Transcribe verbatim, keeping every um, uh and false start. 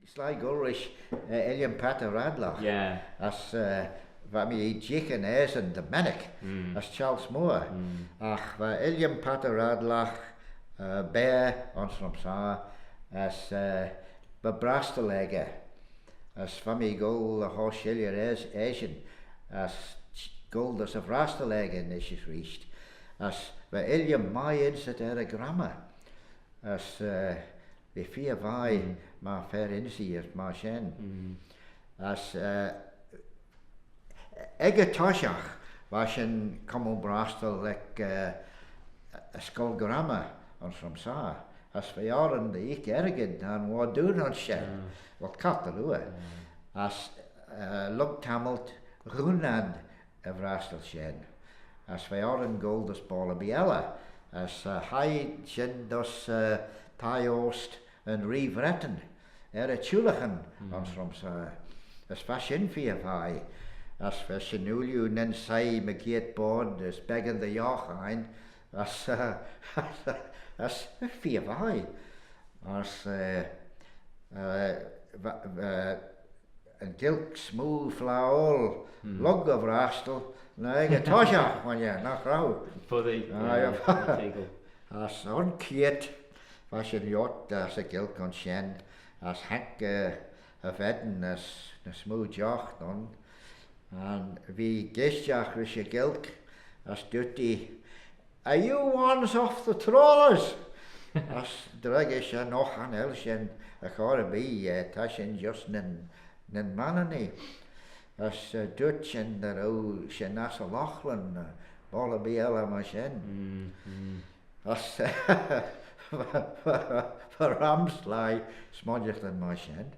Sleih goll rish, eh, Illiam Pat y Radlagh. Yeah. As, eh, va mee jeeaghyn aasyn dy mennick, mm, as Charles Moore. Mm. Agh va Illiam Pat y Radlagh, eh, beaghey ayns Rhumsaa, as, eh, va brastyl echey. As va mee goll dy hosh shilley aas-, eshyn, as goll dys y vrastyl echey nish as reesht. As va Illiam mie ynsit er y grammar. As, eh, v'eh feer vie, mm, myr fer ynsee as myr shen. Mm. As, eh, ec y toshiaght, va shin cummal brastyl ec, eh, y scoill grammar ayns Rhumsaa. As v'eh orrin dy 'eeck argid da'n warden ayns shen. Mm. Well, coyrt dy liooar. Mm. As, eh, lurg tammylt, ghooin ad y vrastyl shen, as v'eh orrin goll dys boayl erbee elley, as, eh, hie shin dys, eh, thie-oast yn Ree Vretyn, er y Çhooylaghyn, mm, ayns Rhumsaa, as va shin feer vie, as va shin ooilley nyn soie mygeayrt boayrd as beggan dy yough ain, as, eh, as, as feer vie, as, eh, eh, va, va, yn Ghaelg smoo flaaoil, hmm, lurg y vrastyl, na ec y toshiaght, ghooinney, nagh row? Foddee, ah, yeah, yeah, foddee. As un cheayrt, va shin loayrt, eh, 'sy Ghaelg ayns shen, as haink, eh, y ven as ny smoo jough ayn, as v'ee geaishtagh rish y Ghaelg, as dooyrt ee, "Are you ones off the trawlers?" As dreggyr shen, "Och, cha nel shin er chor erbee, eh, ta shin just nyn, nyn Manninee." As, eh, dooyrt shin dy row shin ass y Loghlin, eh, boayl erbee elley myr shen. Mm, mm. As, va, va, va ram sleih smooinaghtyn myr shen.